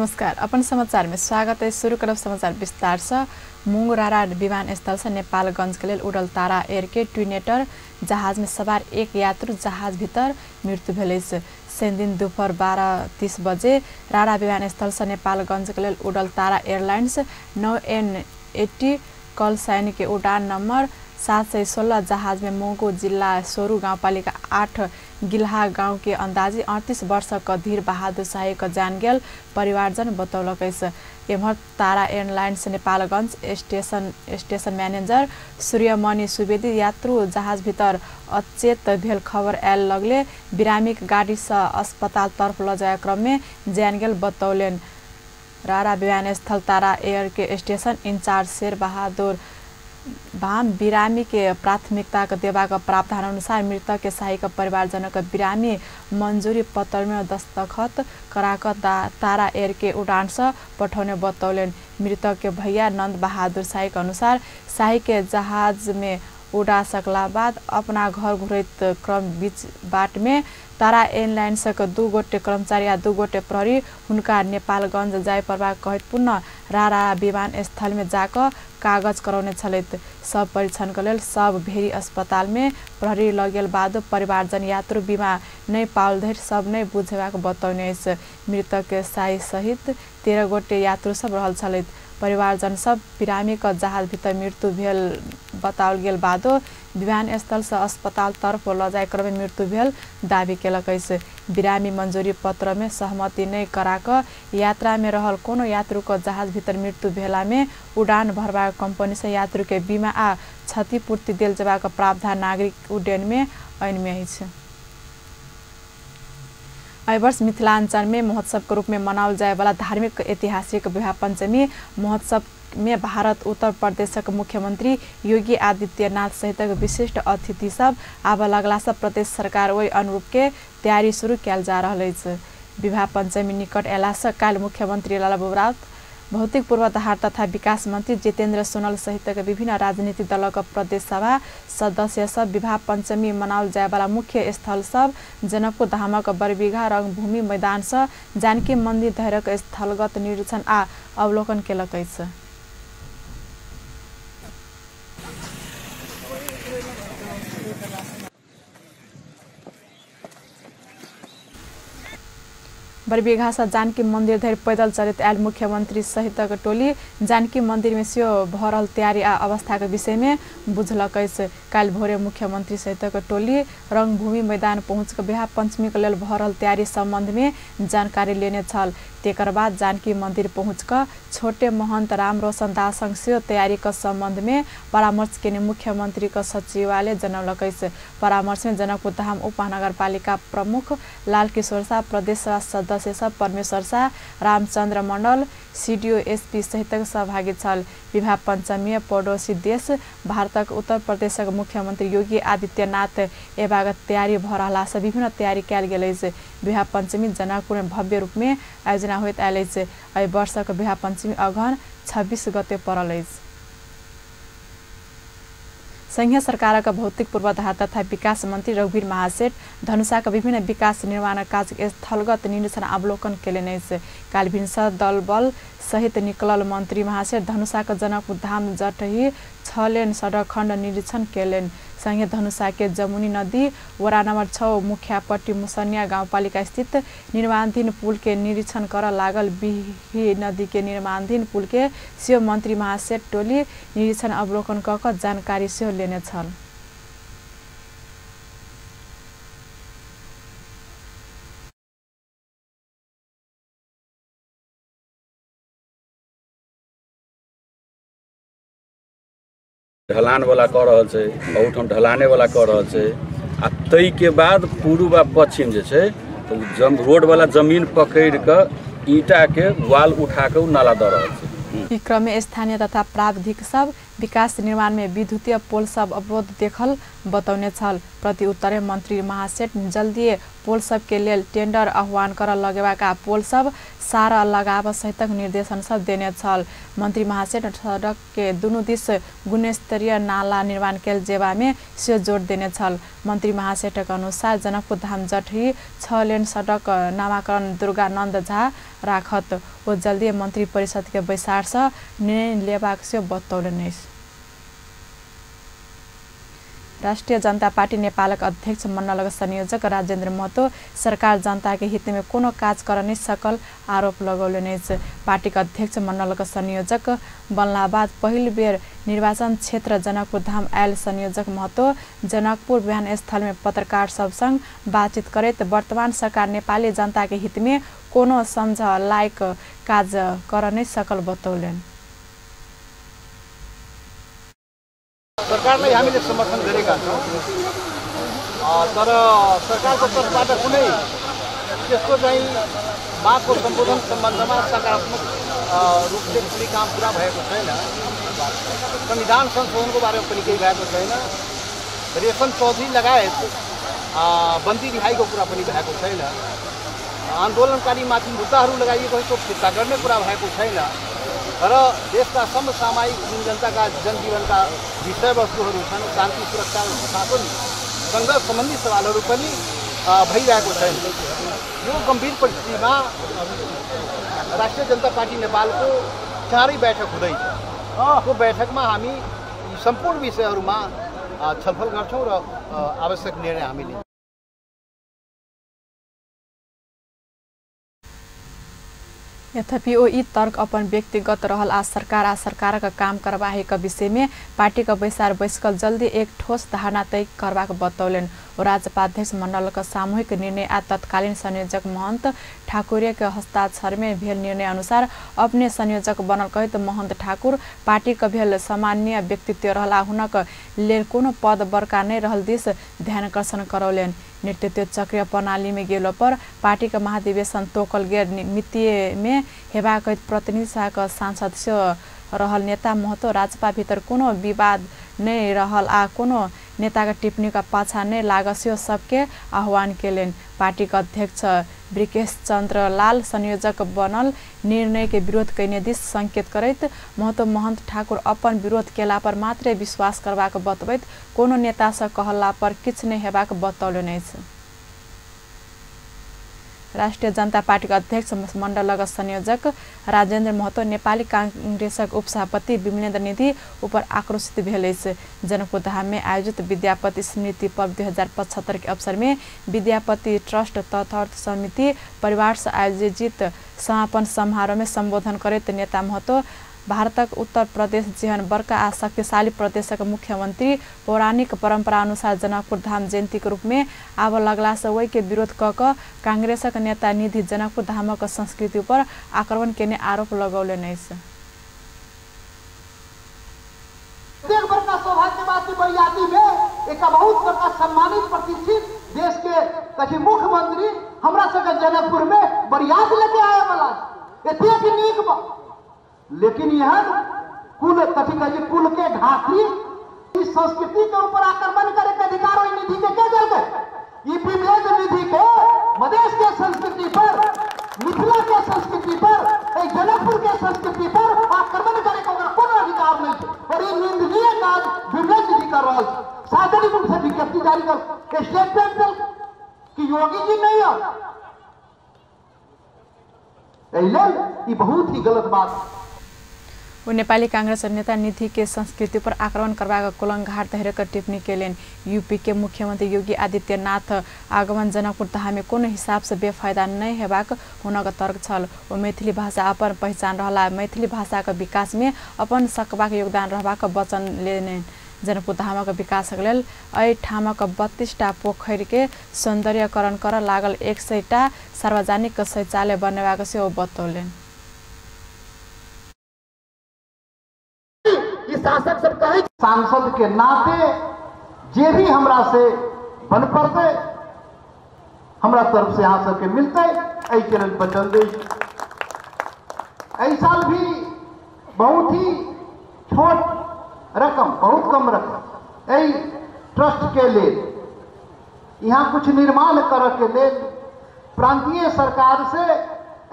नमस्कार, अपन समाचार में स्वागत है। शुरू करब समाचार विस्तार से। मुंगरारा विमानस्थल से नेपालगंज के लेल उड़ल तारा एयर के ट्विनेटर जहाज में सवार एक यात्रु जहाज भीतर मृत्यु भेल अछि। शनिदिन दोपहर 12:30 बजे रारा विमानस्थल से नेपालगंज के लेल उड़ल तारा एयरलाइंस 9N80 कल साइन के उड़ान नंबर 716 जहाज में मुंगू जिला सोरू गाउँपालिका 8 गिल्हा गांव के अंदाजी 38 वर्ष का धीर बहादुर शाही का जान गेल परिवारजन बतौलक अछि। एम्हर Tara airlines Nepalgunj station manager Suryamani Subedi यात्रु जहाज भीतर अचेत भेल खबर आयल लगले बिरामीक गाड़ी से अस्पताल तर्फ ल जाय क्रम में जान गेल बतौलन। रारा विमानस्थल तारा एयर के स्टेशन इंचार्ज शेर बहादुर भाम बिरामी के प्राथमिकता देबाक प्रावधान अनुसार मृतक के शाही के परिवारजनक बिरामी मंजूरी पत्र में दस्तखत कराक तारा एयर के उड़ान से पठौने बतौलन। मृतक के भैया नंद बहादुर शाही के अनुसार शाही के जहाज में उड़ा सकला बाद अपना घर घुरैत क्रम बीच बाट में तारा एयरलाइंस के 2 गोटे कर्मचारी आ 2 गोटे प्रहरी हुनका नेपालगंज जाय पड़बाक कहैत पुनः रारा विमानस्थल में जाकऽ कागज करौने छलैत। सब परीक्षण के लेल सब भेरी अस्पताल में प्रहरी लगेल बादो परिवारजन यात्रु बीमा नहि पाओल धरि सब नहि बुझेबाक बतौने अछि। मृतक के शाही सहित 13 गोटे यात्रु सब रहल छलैत। परिवारजन सब बिरामी के जहाज भीतर मृत्यु भेल बताओल गेल बादो विमानस्थल से अस्पताल तर्फ ल जाय क्रम में मृत्यु भेल दावी केलक अछि। बिरामी मंजूरी पत्र में सहमति नहि करा कऽ यात्रा में रहल कोनो यात्रु के जहाज भीतर मृत्यु भेला में उड़ान भरबाक कंपनी से यात्रु के बीमा आ क्षतिपूर्ति देल जेबाक प्रावधान नागरिक उड्डयन में ऐन में अछि। एहि वर्ष मिथिलांचल में महोत्सव के रूप में मनाओल जाय वाला धार्मिक ऐतिहासिक विवाह पंचमी महोत्सव में भारत उत्तर प्रदेशक मुख्यमंत्री योगी आदित्यनाथ सहितक विशिष्ट अतिथि सब आबऽ लगला से प्रदेश सरकार ओहि अनुरूप के तैयारी शुरू कयल जा रहल अछि। विवाह पंचमी निकट अयला से काल्हि मुख्यमंत्री लालबाबू राउत, भौतिक पूर्वाधार तथा विकास मंत्री जितेंद्र सोनल सहितक विभिन्न राजनीतिक दलक प्रदेश सभा सदस्य सब विवाह पंचमी मनाओल जायवाला मुख्य स्थल सब जनकपुर धामक बरबीघा रंगभूमि मैदान से जानकी मंदिर धरिक स्थलगत निरीक्षण आ अवलोकन केलक अछि। बरबीघा से जानकी मंदिर धरि पैदल चलैत आयल मुख्यमंत्री सहितक टोली जानकी मंदिर में सेहो भऽ रहल तैयारी आ अवस्था के विषय में बुझलक अछि। काल्हि भोरे मुख्यमंत्री सहितक टोली रंगभूमि मैदान पहुँच कऽ विवाह पंचमी के लेल भऽ रहल तैयारी संबंध में जानकारी लेने छल। तेकर बाद जानकी मंदिर पहुँच कऽ छोटे महंत राम रोशन दास संग सेहो तैयारी के संबंध में परामर्श केने मुख्यमंत्री के सचिवालय जनौलक अछि। परामर्श में जनकपुर धाम उप महानगरपालिका प्रमुख लालकिशोर शाह, प्रदेश सभा सदस्य सब परमेश्वर शाह, रामचंद्र मंडल, सीडीओ एसपी सहितक सहभागी छल। विवाह पंचमी पड़ोसी देश भारतक उत्तर प्रदेशक मुख्यमंत्री योगी आदित्यनाथ एबाक तैयारी भऽ रहला से विभिन्न तैयारी कयल गेल अछि। विवाह पंचमी जनकपुर में भव्य रूप में आयोजना होइत आयल अछि। एहि वर्षक विवाह पंचमी अगहन 26 गते पड़ल अछि। संघीय सरकारक भौतिक पूर्वाधार तथा विकास मंत्री रघुवीर महासेठ धनुषाक विभिन्न विकास निर्माण काज स्थलगत निरीक्षण अवलोकन केलनि अछि। काल्हि भिनसर दल बल सहित निकलल मंत्री महासेठ धनुषाक जनकपुर धाम जटही 6 लेन सड़क खंड निरीक्षण केलनि। संगे धनुषा के जमुनी नदी वडा नंबर 6 मुखियापट्टी मुसनिया गाउँपालिका स्थित निर्माणाधीन पुल के निरीक्षण कर लागल बिही नदी के निर्माणाधीन पुल के सेहो मंत्री महासेठ टोली निरीक्षण अवलोकन कऽ कऽ जानकारी सेहो लेने छल। ढलान वाला कऽ रहल छै, अहुठाम ढलाने वाला कऽ रहल छै आ ताहिके बाद पूर्व आ पश्चिम जे छै तऽ रोड वाला जमीन पकड़ि कऽ ईंटाके वाल उठा कऽ ओ नाला दऽ रहल छै। ई क्रम में स्थानीय तथा प्राविधिक सब विकास निर्माण में विद्युतीय पोल सब अवरोध देखल बतौने छल। प्रत्युत्तर मंत्री महासेठ जल्दी पोल सब के लेल टेंडर आह्वान कर लगेबाक आ पोल सब सारा लगाब सहितक निर्देशन सब देने छल। मंत्री महासेठ सड़क के दुनू दिस गुणस्तरीय नाला निर्माण कयल जेबा में सेहो जोर देने छल। मंत्री महासेठक अनुसार जनकपुर धाम जटही 6 लेन सड़क नामाकरण दुर्गानंद झा राखत। ओ जल्दी मंत्री परिषद के बैसार से निर्णय लेबाक सेहो बतौलनि। राष्ट्रिय जनता पार्टी नेपालक अध्यक्ष मण्डलक संयोजक राजेन्द्र महतो सरकार जनता के हित में कोनो काज कर नहि सकल आरोप लगौलनि अछि। पार्टीक अध्यक्ष मण्डलक संयोजक बनला बाद पहिल बेर निर्वाचन क्षेत्र जनकपुर धाम आयल संयोजक महतो जनकपुर विमानस्थल में पत्रकार सब संग बातचीत करैत वर्तमान सरकार नेपाली जनता के हित में कोनो समझ लायक काज कर नहि सकल बतौलनि। सरकारलाई हामीले समर्थन गरेका छौँ, तर सरकारको तर्फबाट कुनै त्यस्तो चाहिँ मागको सम्बोधन सम्बन्धमा सकारात्मक रूपले कुनै काम पुरा भएको छैन। संविधान संशोधनको बारेमा पनि केही भएको छैन। रेशम चौधरी लगायत बन्दी रिहाईको कुरा पनि भएको छैन। आन्दोलनकारीमाथि मुद्दाहरू लगाइएको त्यो फिर्ता गर्ने कुरा भएको छैन र देशका समसामयिक जुन जनताका जनजीवनका विषयवस्तुहरू छन्, शान्ति सुरक्षा शासन सङ्घर्ष सम्बन्धी सवालहरू पनि भइरहेको छैन। यो गम्भीर परिस्थितिमा राष्ट्रिय जनता पार्टी नेपालको चाँडै बैठक हुँदैछ। त्यो बैठकमा हामी सम्पूर्ण विषयहरूमा छलफल गर्छौँ र आवश्यक निर्णय हामी लिन्छौँ। यद्यपि ओ ई तर्क अपन व्यक्तिगत रहल आ सरकार आ सरकारक काम करबाहीक विषय में पार्टीक बैसार बैसकल जल्दी एक ठोस धारणा तय करबाक बतौलनि। ओ राजपाध्यक्ष मण्डलक सामूहिक निर्णय आ तत्कालीन संयोजक महन्त ठाकुरके हस्ताक्षर में भेल निर्णय अनुसार अपने संयोजक बनल कहैत महन्त ठाकुर पार्टीक भेल सामान्य व्यक्तित्व रहला हुनक लेल कोनो पद बड़का नहि रहल दिस ध्यानाकर्षण करौलनि। नेतृत्व चक्रीय प्रणाली में गेलो पर पार्टी के महाधिवेशन तोकल गेल मितिय में हेबाक प्रतिनिधि सभाक सांसद सेहो रहल नेता महतो राजपा भीतर कोनो विवाद नहि रहल आ कोनो नेताक टिप्पणीक पाछा नहि लागल सेहो सबके आह्वान केलनि। पार्टीक अध्यक्ष ब्रिकेश चंद्र लाल संयोजक बनल निर्णय के विरोध कयने दिस संकेत करैत महतो महन्त ठाकुर अपन विरोध केला पर मात्रै विश्वास करबाक बतबैत कोनो नेता सँ कहला पर किछु नहि हेबाक बतौलनि अछि। राष्ट्रिय जनता पार्टीक अध्यक्ष मण्डलक संयोजक राजेन्द्र महतो नेपाली कांग्रेसक उपसभापति विमलेन्द्र निधि उपर आक्रोशित भेल अछि। जनकपुर धाम में आयोजित विद्यापति स्मृति पर्व 2075 के अवसर में विद्यापति ट्रस्ट तथा समिति परिवार से आयोजित समापन समारोह में संबोधन करैत नेता महतो भारतक उत्तर प्रदेश जेहन बड़का आ शक्तिशाली प्रदेशक मुख्यमंत्री पौराणिक परंपरा अनुसार जनकपुर धाम जयंती के रूप में आबऽ लगला से ओहि के विरोध क कऽ कांग्रेसक नेता निधि जनकपुर धामक संस्कृति पर आक्रमण केने आरोप लगौलनि अछि। बड़का सौभाग्य बात बरियाती में एक बहुत बड़का सम्मानित प्रतिष्ठित देश के कथी मुख्यमंत्री हमरा सबके जनकपुर में बरियात लेके आए वाला एतेक नीक, लेकिन यह कुल कथी कहे कुल के घाटी इस संस्कृति के ऊपर आक्रमण करे के अधिकार ओहि निधि के के देलकै? ई विमलेन्द्र निधि के मधेश के संस्कृति पर, मिथिला के संस्कृति पर, जनकपुर के संस्कृति पर आक्रमण करे के ओकरा कोनो अधिकार नहीं है और ई निंदनीय काज विमलेन्द्र निधि कर रहल छै। सार्वजनिक रूप से विज्ञप्ति जारी कर स्टेटमेंट देल कि योगी जी नहीं है, एहि लेल ई बहुत ही गलत बात। ओ नेपाली कांग्रेस नेता निधि के संस्कृति पर आक्रमण करबाक कोलंघाट धरिक टिप्पणी केलनि। यूपी के मुख्यमंत्री योगी आदित्यनाथ आगमन जनकपुर धाम में कोनो हिसाब से बेफायदा नहि हेबाक हुनक तर्क छल। ओ मैथिली भाषा अपन पहिचान रहला मैथिली भाषाक विकास में अपन सकबाक योगदान रहबाक वचन लेने। जनकपुर धामक विकासक लेल एहि ठामक 32टा पोखरि के सौंदर्यकरण करऽ लागल 100टा सार्वजनिक शौचालय बनेबाक सेहो बतौलनि। शासक सब कहे सांसद के नाते जे भी हमरा से बन पड़ते हमरा तरफ से अहाँ सबके मिलते, एहि के लेल वचन दै। एहि साल भी बहुत ही छोट रकम, बहुत कम रकम एहि ट्रस्ट के लेल यहाँ कुछ निर्माण करऽ के लेल प्रांतीय सरकार से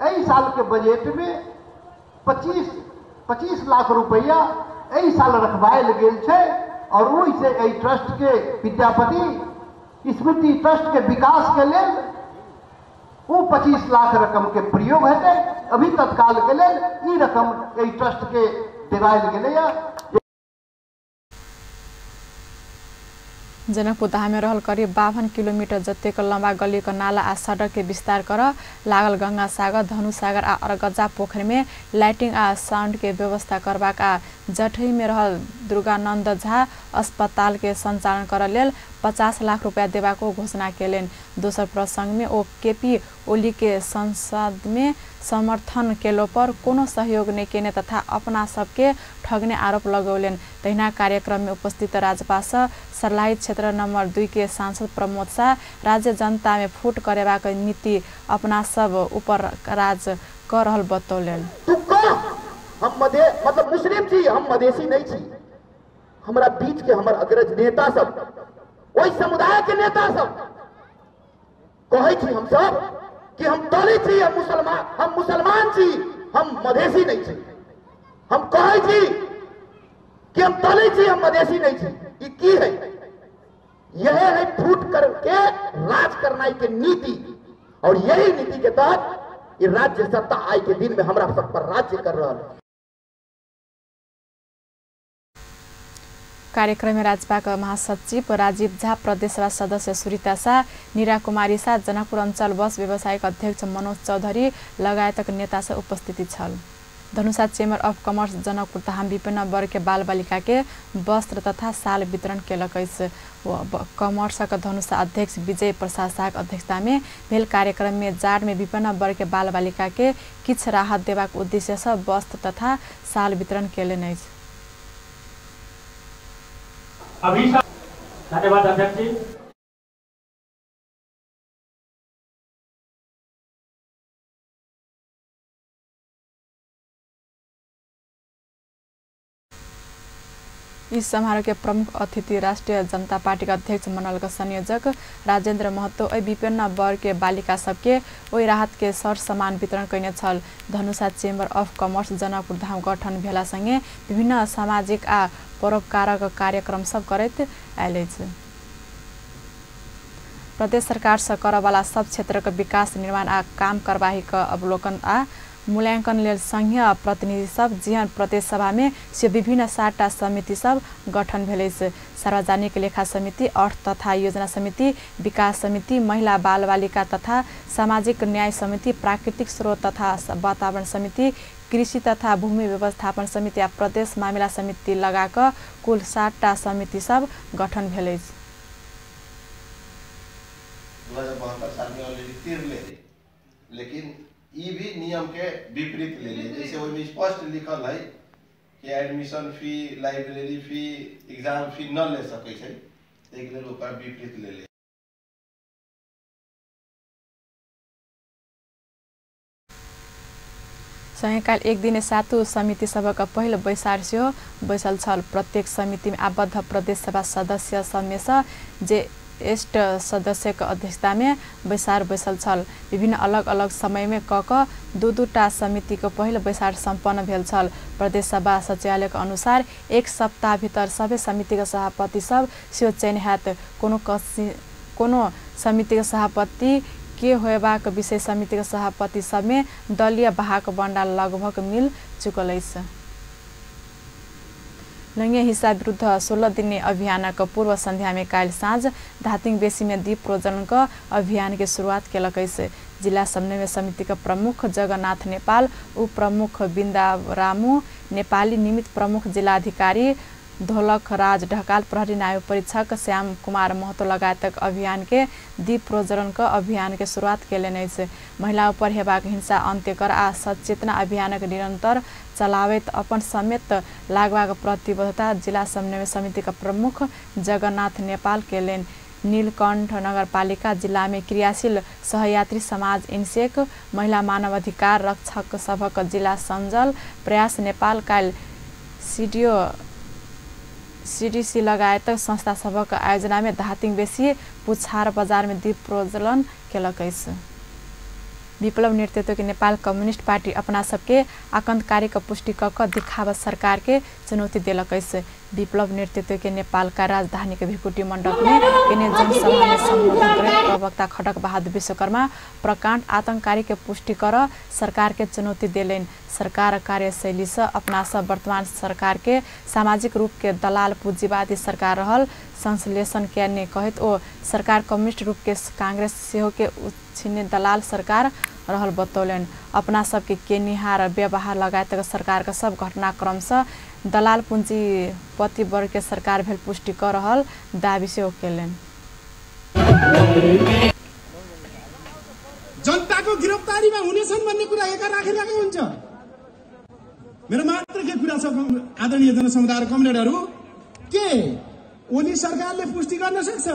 एहि साल के बजट में 25 लाख रुपया एहि साल रखवायल गेल छै और ओहिसे एहि ट्रस्ट के विद्यापति स्मृति ट्रस्ट के विकास के लेल वो 25 लाख रकम के प्रयोग हेतै। अभी तत्काल के लेल ई रकम एहि ट्रस्ट के देवायल गेलैया। जनकपुर धाम में रहल करीब 52 किलोमीटर जतेक लंबा गली के नाला आ सड़क के विस्तार कर लागल गंगा सागर, धनु सागर आ अरगजा पोखर में लाइटिंग आ साउंड के व्यवस्था करबाक आ जठही में रहल दुर्गानंद झा अस्पताल के संचालन कर लेल 50 लाख रुपया देबाक घोषणा केलनि। दोसर प्रसंग में ओ केपी ओली के संसद में समर्थन केलो पर कोनो सहयोग नहि केने तथा अपना सबके ठगने आरोप लगौलनि। तहिना कार्यक्रम में उपस्थित राजपा सँ सर्लाही क्षेत्र नंबर 2 के सांसद प्रमोद शाह राज्य जनता में फूट करेबाक नीति अपना सब ऊपर राज कर रहल बतौलनि। तू कह हम मधे मतलब मुस्लिम छी, हम मधेसी नहीं छी। हमरा बीच के हमर अग्रज नेता सब, ओहि समुदाय के नेता सब कहै छी हम सब कि हम दलित छी, हम मुसलमान छी, हम मधेसी नहीं छी। हम कहै छी कि हम दलित छी, हम मधेसी नहीं छी। ई की है? यह है फूट करके राज करना के नीति और यही नीति के तहत ये राज्य सत्ता आय के दिन में हमरा सब पर राज्य कर रहा है। कार्यक्रम में राजपा के महासचिव राजीव झा, प्रदेशसभा सदस्य सुरीता शाह, नीरा कुमारी शाह, जनकपुर अंचल बस व्यवसायिक अध्यक्ष मनोज चौधरी लगायतक नेता से उपस्थिति छल। Dhanusha chamber of commerce Janakpur Dham विभिन्न वर्ग के बाल बालिका के वस्त्र तथा साल वितरण केलक अछि। कमर्सक धनुषा अध्यक्ष विजय प्रसाद शाहक अध्यक्षता में भेल कार्यक्रम में जाड़ में विभिन्न वर्ग के बाल बालिका के किछु राहत देबाक उद्देश्य से वस्त्र तथा साल वितरण केलनि अछि। धन्यवाद अध्यक्ष जी। इस समारोह के प्रमुख अतिथि राष्ट्रीय जनता पार्टी के अध्यक्ष मंडल के संयोजक राजेंद्र महतो एहि विपन्न वर्ग के बालिका सबके ओहि राहत के सर सामान वितरण कयने छल। Dhanusha chamber of commerce Janakpur Dham गठन भेला संगे विभिन्न सामाजिक आ परोपकारक कार्यक्रम सब करैत आयल अछि। प्रदेश सरकार से करवाला सब क्षेत्र के विकास निर्माण आ काम कार्यवाही के अवलोकन आ मूल्यांकन लेल संघीय प्रतिनिधि सब जिहन प्रदेश सभा में से विभिन्न 7टा समिति सब गठन भेल अछि। सार्वजनिक लेखा समिति, अर्थ तथा योजना समिति, विकास समिति, महिला बाल बालिका तथा सामाजिक न्याय समिति, प्राकृतिक स्रोत तथा वातावरण समिति, कृषि तथा भूमि व्यवस्थापन समिति आ प्रदेश मामिला समिति लगाक कुल 7टा समिति सब गठन भेल अछि। 2072 साल में ऑलरेडी तिर ले, लेकिन ई भी नियम के विपरीत ले लिए। जैसे ओहिमे स्पष्ट लिखल है कि admission fee, library fee, exam fee न ले सकै छै, ताहिके लेल ओकर विपरीत ले ले। सँगै काल्हि एक दिने सातु समिति सभक पहिल बैसार सेहो बैसल छल। प्रत्येक समिति में आबद्ध प्रदेश सभा सदस्य सबमेसँ जे ज्येष्ठ सदस्य के अध्यक्षता में बैसार बैसल छल। विभिन्न अलग अलग समय में क क दू दूटा समिति के पहिल बैसार सम्पन्न भेल छल। प्रदेश सभा सचिवालय के अनुसार एक सप्ताह भीतर सबै समिति के सभापति सब सेहो चयन हैत। कोनो समिति के सभापति के होयबाक विषय समिति के सभापति सब में दलीय भाग बंडा लगभग मिल चुकल अछि। लैंगिक हिंसा विरुद्ध 16 दिने अभियानक पूर्व संध्या में काल्हि साँझ धातिङ बेसी में दीप प्रज्वलन क अभियान के शुरुआत केलक अछि। जिला समन्वय समिति के प्रमुख जगन्नाथ नेपाल, उप प्रमुख बिन्दा रामू नेपाली, निमित्त प्रमुख जिलाधिकारी ढोलक राज ढकाल, प्रहरी नायब परीक्षक श्याम कुमार महतो लगायतक अभियान के दीप प्रज्वलन क अभियान के शुरुआत केलनि अछि। महिला ऊपर हेबाक हिंसा अन्त्य कर आ सचेतना अभियानक निरंतर चलाबैत अपन समेत लागबाक प्रतिबद्धता जिला समन्वय समिति के प्रमुख जगन्नाथ नेपाल केलनि। नीलकंठ नगरपालिका जिला में क्रियाशील सहयात्री समाज इन्सेक, महिला मानवाधिकार रक्षक सभक जिला संजल प्रयास नेपाल काल्हि सीडीओ सीडीसी लगायत संस्था सभक आयोजना में धातिङ बेसी पुछार बजार में दीप प्रज्वलन केलक अछि। विप्लव नेतृत्व के नेपाल कम्युनिस्ट पार्टी अपना सबके आकंतकारी के पुष्टि क क दिखावा सरकार के चुनौती देलक अछि। विप्लव नेतृत्व के नेपाल का राजधानी के भिकुटी मंडप में केने जनसभा में संबोधन करैत प्रवक्ता खड़क बहादुर विश्वकर्मा प्रकांड आतंककारी के पुष्टि कर सरकार के चुनौती देलनि। सरकार कार्यशैली से अपना सब वर्तमान सरकार के सामाजिक रूप के दलाल पूंजीवादी सरकार रहल संश्लेषण केने कहैत ओ सरकार कम्युनिस्ट रूप के कांग्रेस सेहो के उच्छिन्न दलाल सरकार रहल बतौलनि। अपना सबके केनिहार व्यवहार लगायत सरकार के सब घटनाक्रम से दलाल पूंजीपति वर्ग के सरकार भेल पुष्टि कर रहल दावी सेहो केलनि। जनताको गिरफ्तारीमा हुनेछन् भन्ने कुरा एका राखिराखेको हुन्छ। मेरो मात्र के कुरा छ आदरणीय जनसमुदाय र कमरेडहरू, के ओली सरकारले पुष्टि गर्न सक्छ?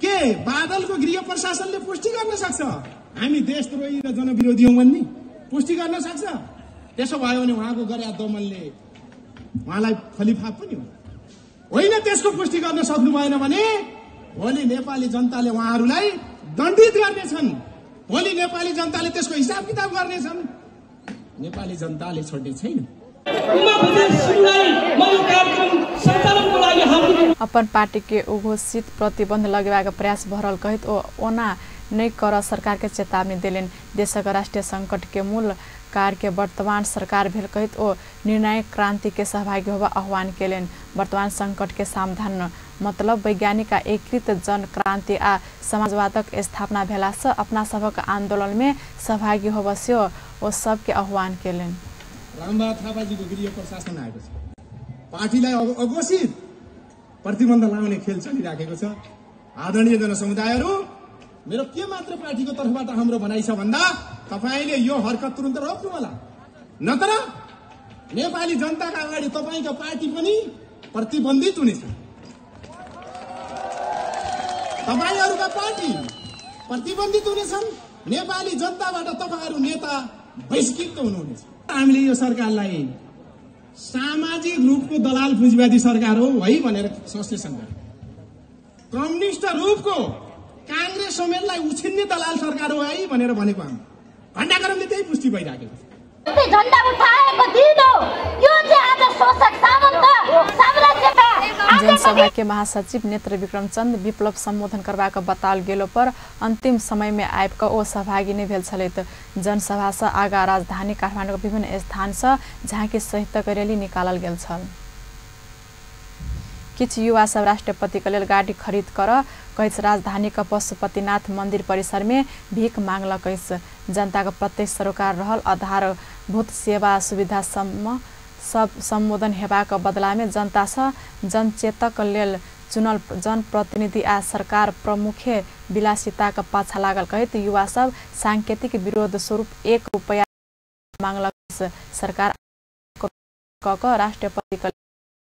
के बादलको गृह प्रशासनले पुष्टि गर्न सक्छ हामी देशद्रोही र जनविरोधी हौं भन्ने पुष्टि गर्न सक्छ? त्यसो भयो भने उहाँको गरे दमनले उहाँलाई फलिफाप पनि हो होइन। त्यसको पुष्टि गर्न सक्नु भएन भने भोलि नेपाली जनताले उहाँहरूलाई दण्डित गर्नेछन्। भोलि नेपाली जनताले त्यसको हिसाब किताब गर्नेछन्। नेपाली जनताले छोड्ने छैन। अपन पार्टी के उघोषित प्रतिबंध लगेबाक प्रयास भरल कहैत ओ ओना नहि कर सरकार के चेतावनी देलनि। देशक राष्ट्रीय संकट के मूल कार्य के वर्तमान सरकार भेल कहैत ओ निर्णायक क्रांति के सहभागी होबा आह्वान केलनि। वर्तमान संकट के समाधान मतलब वैज्ञानिक आ एकीकृत जन क्रांति आ समाजवादक स्थापना भेला से अपना सभक आंदोलन में सहभागी होबा सेहो ओ सबके आह्वान केलनि। रामबहादुर थापाजीको गृह प्रशासन आएको छ, पार्टीलाई अघोषित प्रतिबन्ध लाउने खेल चलिराखेको छ। आदरणीय जनसमुदायहरू, मेरो के मात्र पार्टीको तर्फबाट हाम्रो भनाइ छ भन्दा तपाईले यो हरकत तुरन्त रोक्नु होला, नत्र नेपाली जनताका अगाडि तपाईको पार्टी पनि प्रतिबन्धित हुनेछ। तपाईहरुका पार्टी प्रतिबन्धित हुनेछन्, नेपाली जनताबाट तपाईहरु नेता बहिष्कृत हुनुहुनेछ। हामीले यो सरकारलाई सामाजिक रूपको दलाल पुँजीवादी सरकार हो है भनेर संश्लेषण गरे। कम्युनिस्ट रूपको कांग्रेस समेतलाई उछिन्ने दलाल सरकार हो है भनेर भनेको हामी घण्टाक्रमले त्यही पुष्टि भइराखेको छ। झण्डा उठाएको दिन हो यो चाहिँ आज शोषक सामन्त साम्राज्यका जनसभा के महासचिव नेत्र विक्रम चंद विप्लव संबोधन करबाक बताओल गेलो पर अंतिम समय में आबि क ओ सहभागी नहि भेल छलथि। जनसभा से आगा राजधानी काठमाडौँ के विभिन्न स्थान से झांकी सहितक रैली निकालल गेल छल। किछु युवा सब राष्ट्रपति के लेल गाड़ी खरीद कर कहैत राजधानी के पशुपतिनाथ मंदिर परिसर में भीख मांगलक अछि। जनता के प्रत्यक्ष सरोकार रहल आधारभूत सेवा सुविधा सब सम्बोधन हेबाक बदला में जनता से जनचेतक लेल चुनल जनप्रतिनिधि आ सरकार प्रमुखे विलासिता के पाछा लागल कहैत युवा सब सांकेतिक विरोध स्वरूप 1 रुपया मांगलक। सरकार क राष्ट्रपति के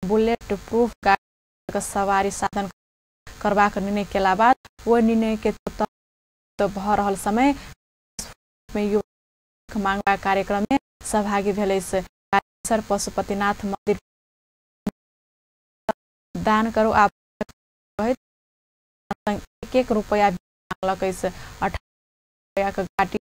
बुलेट प्रूफ गाड़ी के सवारी साधन करबाक निर्णय केला बाद ओ निर्णय के भ रहल समय में युवा मांगबाक कार्यक्रम में सहभागी भेल अछि। पशुपतिनाथ मंदिर दान करू आ कहैत 1-1 रुपया मांगलक अछि। 18 रुपया के गाड़ी